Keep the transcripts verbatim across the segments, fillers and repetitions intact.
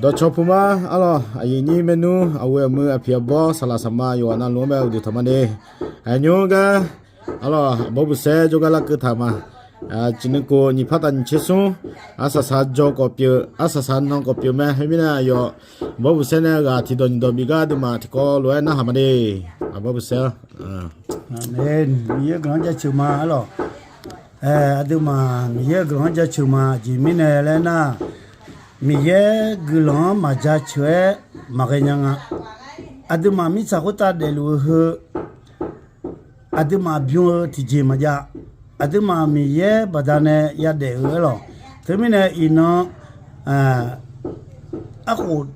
Dawqcawq puq ma, arlawq, aqyuif nyir maernmr, aqghoe aqmuiq, aqpiq aqbawr, saqlaq saqma, yawqghaq navluf-anr bae uqduq taq ma de. Aqnymr gar, arlawq, aqbawr buqsaer jawrgar larkeuv taq ma. Ciqnuikhof nyiq par taf nyiq tser smr, arsaq saq jawr khawf pyeuf, arsaq saq nan khawf pyeuf mae. Khoermirnae aqyawf, aqbawr buqsaer nae ghaq tiqdawq nyiqdawq bif gar aqduimaf tiqkawv lof-aer narhaq ma de. Aqbawr buqsaer-a. Aqmeq. Miqyaer guiqlanq-anr jaceuq ma, arlawq. Aqduimaf Miqyaer-euq guiqlanq-anr jaceuq ma. Aqjeq mirnae laer nar, Miqyaer guiqlanq-anr maqjaceuq-aer maqghae nya nga. Aqduimaf mirtsaq khoertav daefluf-eu heu, aqduimaf bym-eu tiqjeq maqjav. Aqduimaf Miqyaer baqdanae yadaef-eu aerlawq. Teumirnae iqnan arkhof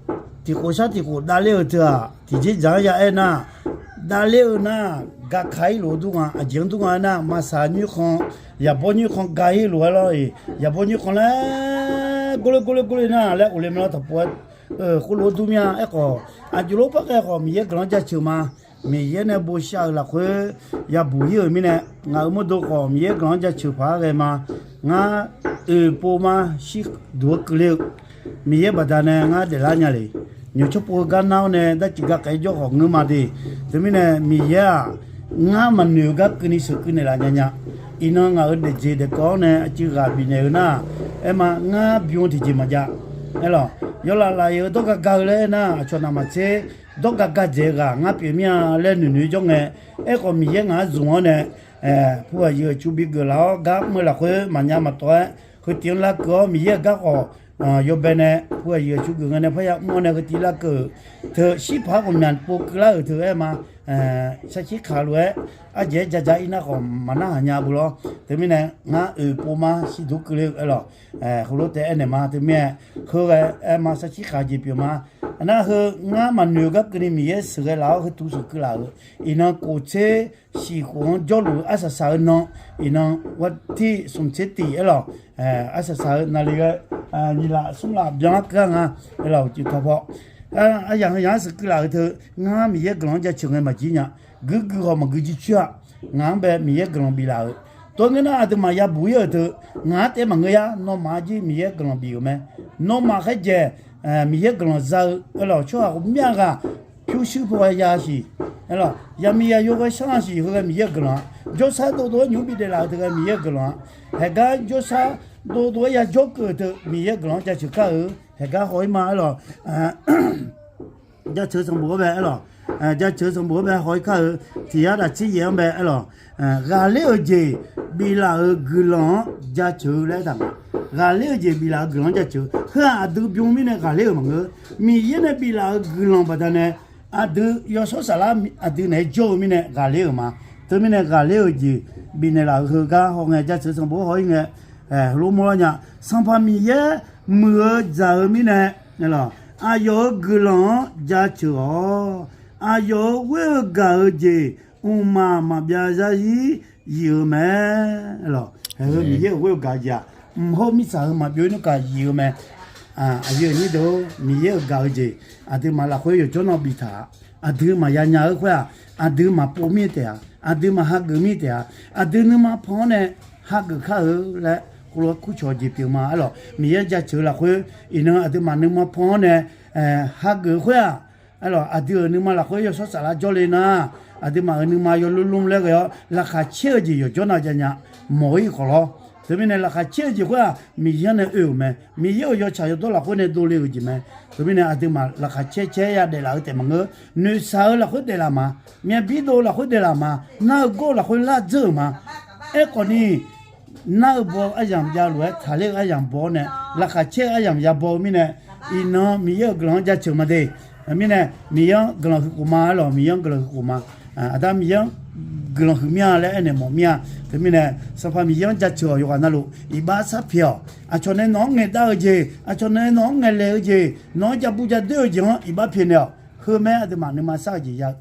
tiqkhof shar tiqkhof davler-eu teu-aq, tiqjeq dzaq-anr ya aer nar, davler-eu nar, gaka-ir lof-eu dur nga. Aqjeq-anr dur nga aer nar, maqsaq nymrkhanq, yaqbawr nymrkhanq ga-ir lof-aer lawr-iq, yaqbawr nymrkhanq laer gorler gorler gorler nar laer ghofle mae lawr taqpov-aer, khoerlof-aer dur mir-a. Aerkhawf, aqjox lof par ghae khawf Miqyaer guiqlanq-anr jaceuq ma. Miqyaer nae bosav-euq lafkhoer yabuq-ir-euq mirnae, ngaq-euq mawrdo khawf Miqyaer guiqlanq-anr jaceuq paq-aer ghae ma. Ngar oeq pov ma, shirduq-eu keuvler-eu Miqyaer baqdanae ngar daeflar nya le. Nymq tsawrpov heugar nar-awr nae darcif gar khaef-aer jawr khawf ngeur ma de. Teumirnae Miqyaer-aq, ngar maqnoeq-eu gar keuvni sheuqkeuv naeqlaf nya nya. Iqnan ngaq-euq daefjeq daefkawv-anr nae aqcuiv ghaq bifnaeq-eu nar, aer ma, ngar bym-eu tiqjeq maqjav. Aerlawq, yawlaf laf-iq-eu dawr ga ga-eu laer aer nar, aqcawq navmaqtser dawr ga ga dzaeq-eu ghaq ngar pyeuf mir-a laer noeq noeq-aer jawr ngae. Aerkhawf Miqyaer ngaq-anr zmq-awr nae, pu aqyuif aqtsu bi geuflaf-awr gar mr-eu lafkhoer maqnya maqtawv-aer, heutiv-anr larkeuv-awr Miqyaer-euq garkhawf yawbae nae pu aqyuif aqtsu geuf ngae nae parya mr-awr nae heutiv larkeuv-euq teu shirpaq-aer ghawqmya pov keuvlar-euq teu aer ma. Sarkir kaq lof-aer ardzaeq-aer ja ja-ir nar khawf maqnar haq nya beu lawr. Teumirnae ngar oeq pov ma, shirduq keuvler-eu aerlawq. Heulof taef aernaeq ma. Teumirnae heughae aer ma, sarkir kaq jeq pyeuf ma. Aqnar heu ngar maqnoeq-eu gar keuvni Miqyaer sheuqghae laf-awr heutuv sheuqkeuv laf-euq, iqnan kof tser shiq khof-anr jawrluf-eu arsaq saq-eu nan, iqnan war tir smq tser tiq aerlawq. Arsaq saq-eu naqli ghae nyiq laf smr laf byan-ar keuv-a nga. Aerlawq, uqcif tawqpaw aryaq heu yaq-anr sheuqkeuv laf-euq teu, ngar Miqyaer guiqlanq-anr jaceuq ngae maqjir nya. Guiqguiq khawf maqgui jircoer-a. Ngaq-anr bae Miqyaer guiqlanq biflaf-euq, tov ngae nar aqduimaf yabuq-ir-euq teu, ngaq-anr taef maqngeur yar, nawmaf-anr jir Miqyaer guiqlanq bif-euq mae. Nawmaf khaerdzaeq Miqyaer guiqlanq za-eu aerlawq, tsawrhaq ghawqmya ghaq pyurshuir paw ghae ya siq, aerlawq, yaqmiq yaqyo ghae shanr-a siq, heughae Miqyaer-euq guiqlanq-a. Jawrshar dovdov-aer nymq-mr bi daeflaf-eu teu ghae Miqyaer-euq guiqlanq-a. Haeqgar jawrshar dovdov-aer yajawr keuv-euq teu Miqyaer-euq guiqlanq-anr jaceuq kar-eu, haeqgar haw-ir ma aerlawq. Jaceuq sanqbof-anr bae aerlawq. Jaceuq sanqbof-anr bae haw-ir kar-eu, tiq yar daq tser yaef-anr bae aerlawq. Ghaqler-euq jeq biflaf-euq guiqlanq-anr jaceuq-eu laer aertaq nga. Ghaqler-euq jeq biflaf-euq guiqlanq-anr jaceuq-eu, heu-aq aqdui bym-eu mirnae ghaqler-euq maqngeur. Miqyaer nae biflaf-euq guiqlanq baqdanae aqdui yawshawr saflar aqdui naeq-aer jawr-eu mirnae ghaqler-euq ma. Teumirnae ghaqler-euq jeq bifnaeq laf-euq heugar hawngae jaceuq sanqbof-anr haw-ir ngae, heulof mawrlar nya. Sanqpaq Miqyaer muiq-eu dzaq-eu mirnae, aqyawf-euq guiqlanq-anr jaceuq-awq. Aqyawf-euq ghoer-eu gaq-eu jeq mqmaq maqbyav zarzir yif-eu mae. Aerlawq, haeq heu Miqyaer-euq ghoer-eu gaq-eu jeq-aq, mq hawr mirtsaq heu maqbyov-ir nmr kaq yif-eu mae. Aqyuif aqnyir deuq-or, Miqyaer-euq gaq-eu jeq aqduimaf lafkhoer yawqjawr nan biftaq-a. Aqdui maqya nya-eu khoer-aq, aqdui maqpov mir taef-a. Aqdui maqhageuf mir taef-a. Aqdui nuima pan-anr nae hageuf kar-eu laer khoerlof-aer kurcawq jeq pyeuf ma aerlawq. Miqyaer jaceuq-eu lafkhoer iqnan aqduimaf nuima pan-anr nae hageuf-eu khoer-aq, aerlawq, aqdui-euq nuima lafkhoer yawshawr saflar jawrle nar, aqduimaf-euq nuima yawlmr lmr laer ghae-awr laqkhaq caer-eu jeq yawqjawr nav jav nya. Mawq-ir khawf lawr. Teumirnae laqkhaq caer-eu jeq khoer-aq Miqyaer nae oe-euq mae. Miqyaer-euq yawtsaq yawdawr lafkhoer nae dovle-euq jeq mae. Teumirnae aqduimaf laqkhaq caer caer yadaef laf-eu taef maqngeur. Noeqshaq-eu lafkhoer daeflaf ma. Myavbir dov-eu lafkhoer daeflaf ma. Nar-eu gawr-eu lafkhoer lar dzeur-euq ma. Aerkhawf ni, nar-eu baw-eu aryamq javluf-aer taqler-eu aryamq baw-awr nae, laqkhaq caer-eu aryamq yabaw-eu mirnae, iqnan Miqyaer-euq guiqlanq-anr jaceuq ma de. Mirnae Miqyaer-anr guiqlanq huiq khof ma aerlawq. Miqyaer-anr guiqlanq huiq khof ma. Aqda Miqyaer-anr guiqlanq huiq mir-a laer aernaeq mawf mir-a. Teumirnae Sanqpaq Miqyaer-anr jaceuq-awq. Yawqghaq navluf iqbax sharpyaeq-awq. Aqcawq nae nawq-anr ngaeqdav-eu jeq, aqcawq nae nawq-anr ngaeqlaeq-eu jeq, nawq-anr jabu jadoer-eu jeq-anr iqbax pyaeqnaeq-awq. Heu mae, aqduimaf nuima shar-eu jeq ya-eu.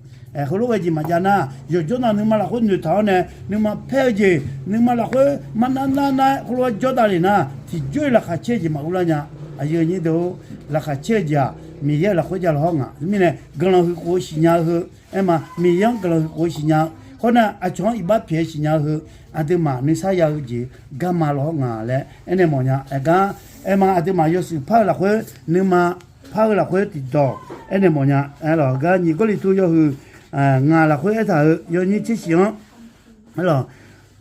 Heulof ghae jeq maqjav nar, yawqjawr nav nuima lafkhoer noeqtaq-awr nae, nuima paer-eu jeq, nuima lafkhoer marnar nar nar-aer khoerlof-aer jawr davle nar, tiqjox-iq laqkhaq caer-eu jeq maqur lar nya. Aqyuif aqnyir deuq-or, laqkhaq caer-eu jeq-aq Miqyaer-euq lafkhoer javlaf hawr ngaq. Mirnae guiqlanq huiq khof-eu siqnya-eu heu aer ma. Miqyaer-anr guiqlanq huiq khof-eu siqnya-eu, khoernar aqcawq-anr iqbax pyaeq-eu siqnya-eu heu, aqduimaf nuisar ya-eu jeq garma lawr hawr ngaq laer aernaeq mawf nya. Aergar Aerma aqduimaf yawshuif par-eu lafkhoer, nuima par-eu lafkhoer tiqdawq aernaeq mawfnya. Aerlawq, gar nyiq Gawrliqtu yawhuiq ngaq lafkhoer aertaq-euq yawnyir tser shif-anr, aerlawq,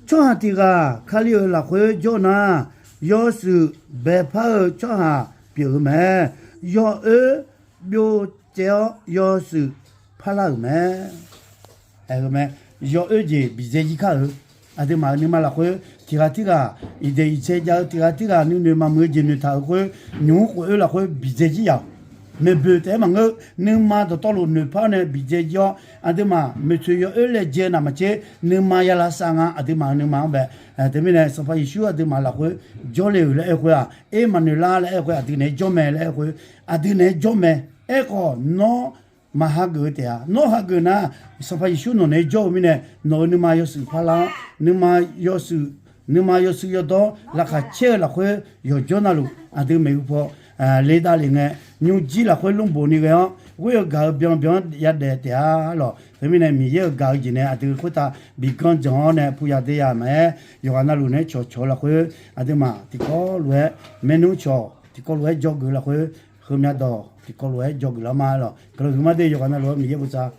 tsawrhaq tiq ghaq Kali-euq lafkhoer jawr nar, yawshuif baepar-eu tsawrhaq pyeuf-eu mae. Yawoer byov tsaev-awr yawshuif parlar-euq mae. Aer-eu mae, yawoer jeq biqdzae jir kar-euq. Aqduimaf-euq nuima lafkhoer tiq ghaq tirghaq iqdeq iqdzae jav-eu, tiq ghaq tirghaq nuinoeq maqmuiq-eu jeq noeqtaq-euq khoer, nymq-mr khof oer lafkhoer biqdzae jir yaq-awq. Maeqboeq taef-aer maqngeur, nuima dawqtawvluf noeqpar-awr nae biqdzae jir-awr, aqduimaf maeqtsoeq yawoer laejae navmaqtser nuima yalav sav nga. Aqduimaf-euq nuima-anr bae, teumirnae Sanqpaq Yeqsur aqduimaf lafkhoer jawrle-euq laer aer-eu khoer-aq, Ermaqnoeqlar laer aer-eu khoer, aqdui naeq-aer jawr mae laer aer-eu khoer, aqdui naeq-aer jawr mae. Aerkhawf nawr maq hageuf-eu taef-a. Nawr hageuf nar, Sanqpaq Yeqsur nawq naeq-aer jawr-eu mirnae, nawq-euq nuima yawshuif parlar-awr, nuima yawshuif yawdawr laqkhaq caer-eu lafkhoer yawqjawr navluf aqdui maeqhu paw le davlef ngae, nymrjir lafkhoer lmrboq ni ghae-awr ghoer-eu gaq-eu byanbyan-anr yadaef taef-a lawq. Teumirnae Miqyaer-euq gaq-eu jeq nae aqdui khoertav bi ganrjanq-awr nae puya de ya maqaer, yawqghaq navluf naeq-aer cawqcawq-eu lafkhoer, aqduimaf tiqkawv lof-aer maernmr cawq tiqkawv lof-aer dzawgeuf lafkhoer, heumya dawq tiqkawv lof-aer dzawgeuf lar ma lawq. Guiqlanq huiqma de yawqghaq navluf-anr Miqyaer bosav